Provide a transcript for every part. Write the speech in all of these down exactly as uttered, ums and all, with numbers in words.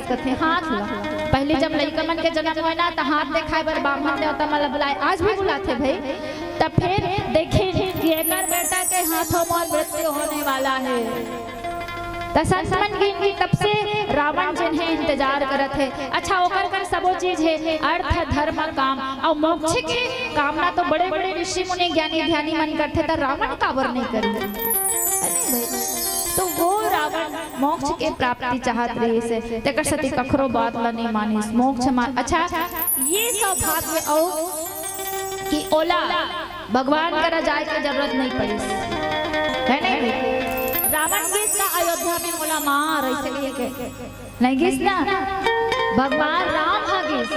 कथे हाथ ला। पहले जब लइका मन के जन्म होय ना, त हाथ देखाय बर बाम्हन देवता मन ला बुलाय, आज भी बुलाथे भाई। तब फिर देखे कि एकर बेटा के हाथों मोर मृत्यु होने वाला है। त संत मन के इनकी तब से रावण जेन हे इंतजार करत हे। अच्छा, ओकर कर सबो चीज हे, अर्थ, धर्म, काम अउ मोक्ष के कामना तो बड़े-बड़े ऋषि मुनि, ज्ञानी ध्यानी मन करथे, त रावण काबर नहीं करे? है नहीं भाई? तो वो रावण मोक्ष के प्राप्ति चाहत रहिस हे, तेकर सेती कखरो बात ला नहीं मानिस, मोक्ष मा-, अच्छा, ये सौभाग्य अउ कि ओला भगवान करा जाय के जरूरत नहीं पड़िस, है नहीं भाई? रावण गिस का अयोध्या में मोला मार, ऐसे कहिके नहीं गिस ना, भगवान राम ह गिस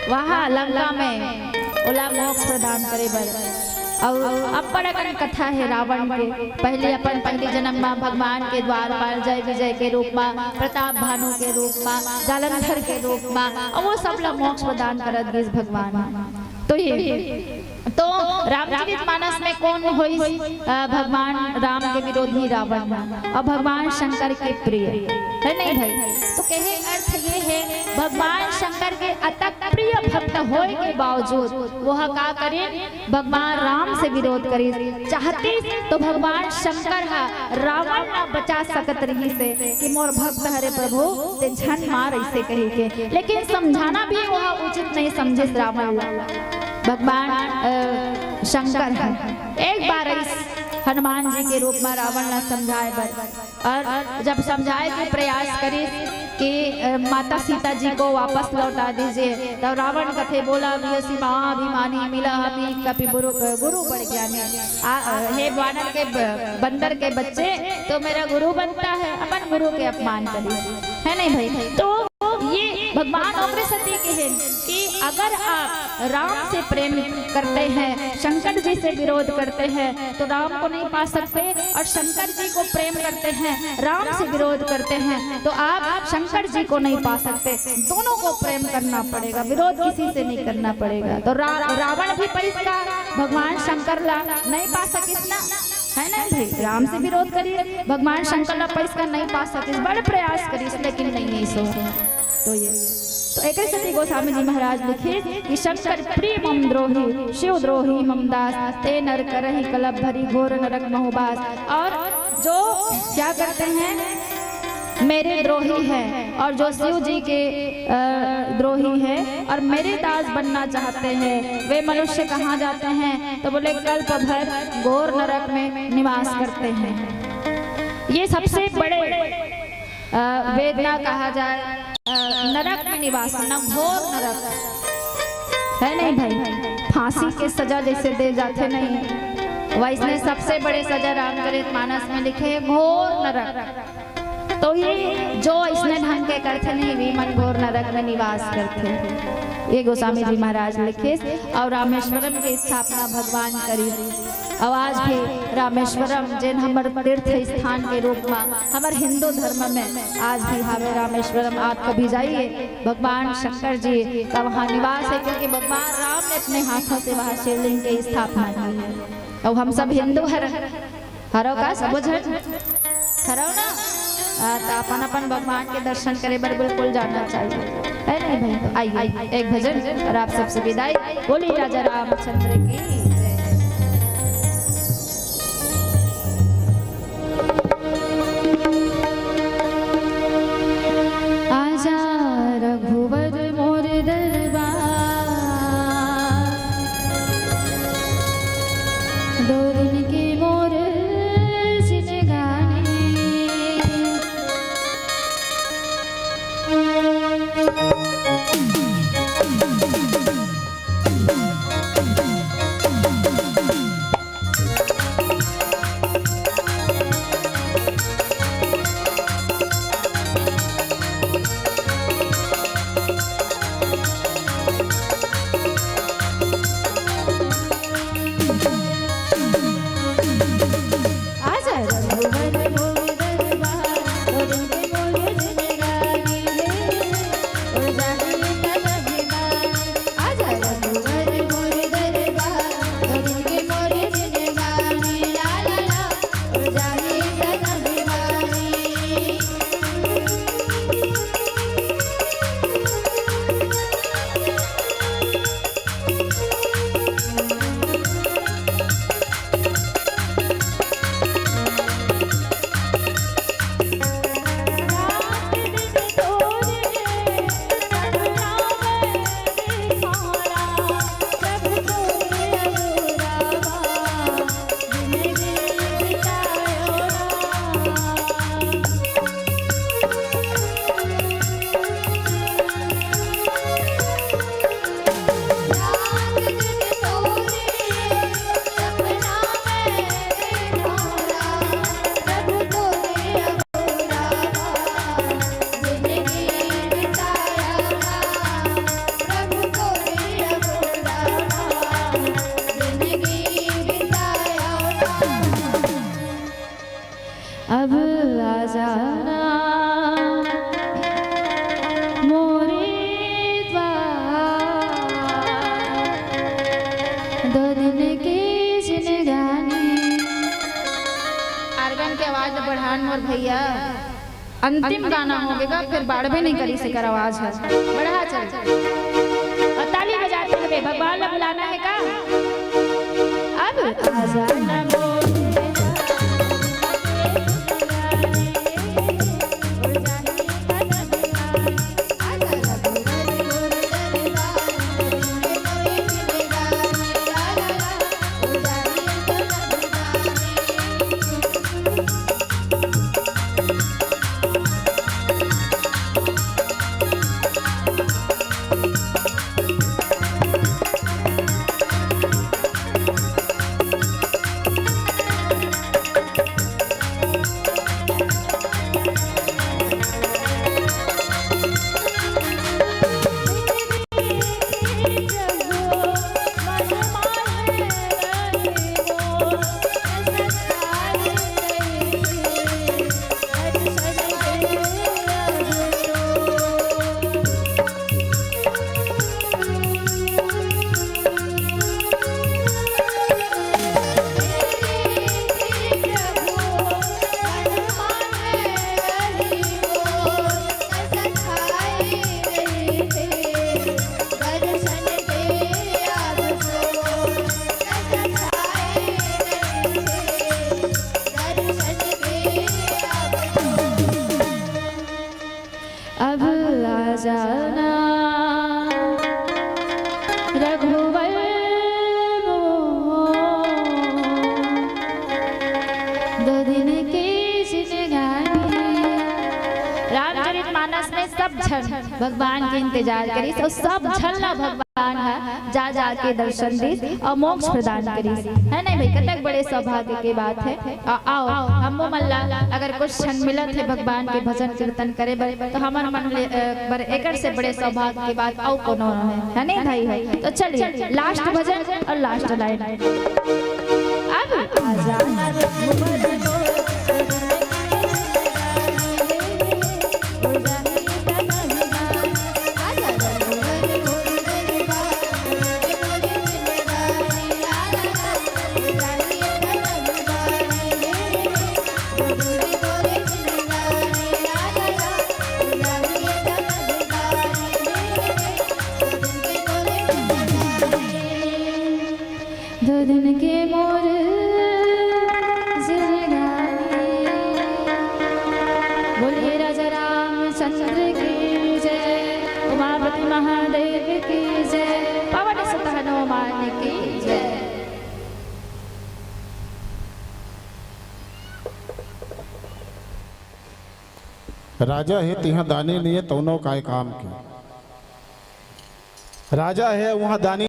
वहाँ लंका में ओला मोक्ष प्रदान करे बर। अउ अब्बड़ अकन कथा हे रावण के। पहले अपन पहली जन्म मा भगवान के द्वारपाल जय विजय के रूप मा, प्रताप भानु के रूप मा, जालंधर के रूप मा, अउ वो सब ला मोक्ष प्रदान करत गिस भगवान। तो ये तो रामचरित मानस में कौन होइस, अ, भगवान राम के विरोधी? रावण। अउ भगवान शंकर के प्रिय, है नहीं भाई? तो कहे अर्थ ये है, भगवान शंकर के अतक प्रिय भक्त होय के बावजूद वो ह का करे, भगवान राम से विरोध करिस। चाहतिस तो भगवान शंकर ह रावण ला बचा सकत रहिस हे कि मोर भक्त हरे प्रभु, ते झन मार, ऐसे कहिके। लेकिन समझाना भी वह उचित नहीं समझिस रावण ला। भगवान, अ, शंकर ह एक बार अइस हनुमान जी के रूप मा रावण ला समझाय बर, अउ जब समझाय के प्रयास करिस कि, अ, माता सीता जी को वापस लौटा दीजिए, तब रावण कथे, "बोला भी असी महाभिमानी, मिला हमी कपि गुरु, अ, गुरु बड़ ज्ञानी।" आ, अ, हे बानर के ब-, बंदर के बच्चे, तो मेरा गुरु बनता है, अपन गुरु के अपमान करिस, है नहीं भाई? तो ये भगवान ओकरे सेती कहे कि अगर आप राम से प्रेम करते हैं, शंकर जी से विरोध करते हैं, तो राम को नहीं पा सकते, और शंकर जी को प्रेम करते हैं, राम से विरोध करते हैं, तो आप शंकर जी को नहीं पा सकते। दोनों को प्रेम करना पड़ेगा, विरोध किसी से नहीं करना पड़ेगा। तो रा-, रावण भी पइस का भगवान शंकर ला नहीं पा सकिस ना, है ना भाई? राम से विरोध करिस, भगवान शंकर ला पइस का नहीं पा सकिस, बड़ प्रयास करिस, लेकिन नहीं, नहीं सो। तो ये, तो एकरे सेती गोस्वामी जी महाराज लिखिस कि शंकर प्रिय मम द्रोही, शिव द्रोही मम दास, ते नर करहि कलप भरी, घोर नरक महु बास। और जो क्या करते हैं, मेरे द्रोही हैं, और जो शिव जी के, अ, द्रोही हैं और मेरे दास बनना चाहते हैं, वे मनुष्य कहाँ जाते हैं? तो बोले, कल्प भर घोर नरक में निवास करते हैं। ये सबसे बड़े, अ, वेदना कहा जाए, अ, नरक में निवास करना, घोर नरक, है नहीं भाई? फांसी के सजा जैसे दे जाथे नहीं, वैसने सबसे बड़े सजा रामचरित मानस में लिखे हे, घोर नरक। तो ये जो अइसने ढंग के करथे नहीं, वे मन घोर नरक में निवास करथे। ये गोस्वामी जी महाराज लिखिस। अउ रामेश्वरम के स्थापना भगवान करिस। अउ आज भी रामेश्वरम, जेन हमर तीर्थ स्थान के रूप मा हमर हिंदू धर्म में आज भी हावे रामेश्वरम, आप कभी जाइए, भगवान शंकर जी का वहाँ निवास है, क्योंकि भगवान राम ने अपने हाथों से वहाँ शिवलिंग की स्थापना की है। अउ हम सब हिंदू हर हरव का सबो झन? हरव ना? आ, त अपन अपन भगवान के दर्शन करे बर बिल्कुल जाना चाहिए, है नहीं भाई? तो आइए, एक भजन और आप सबसे विदाई। बोलिए राजा रामचंद्र की जय। आजा रघुवर मोर दरबार, डोरन के मोर जिनगानी। भैया, अंतिम गाना होगे गा, फेर बाढ़बे नहीं करिस एकर आवाज ह। बढ़ा चल। अउ ताली बजाते हुए भगवान ला बुलाना हे का? अब आजा ना मोरे अब आ जाना रघुवर मोर, दो दिन के जिनगानी। रामचरित मानस में सब झन भगवान के इंतजार करिस अउ सब झन ला भगवान ह जा जा के दर्शन दिस अउ मोक्ष प्रदान करिस। है नहीं भाई, कतक बड़े सौभाग्य के बात है। आ, आओ, हमो मन ला अगर कुछ क्षण मिलत हे भगवान के भजन कीर्तन करे बर, तो हमर मन ले, अ, बर एकर से बड़े सौभाग्य के बात अउ कोनो है, है नहीं भाई? है तो चलिए, लास्ट भजन अउ लास्ट लाइन। अब दो दिन के मोर जिनगानी। बोलिए राजा रामचंद्र की जय, उमापति महादेव की जय, पवन सुत हनुमान की जय। राजा हे तिहां दानी नइये, तउनो काय काम के। राजा हे उहां दानी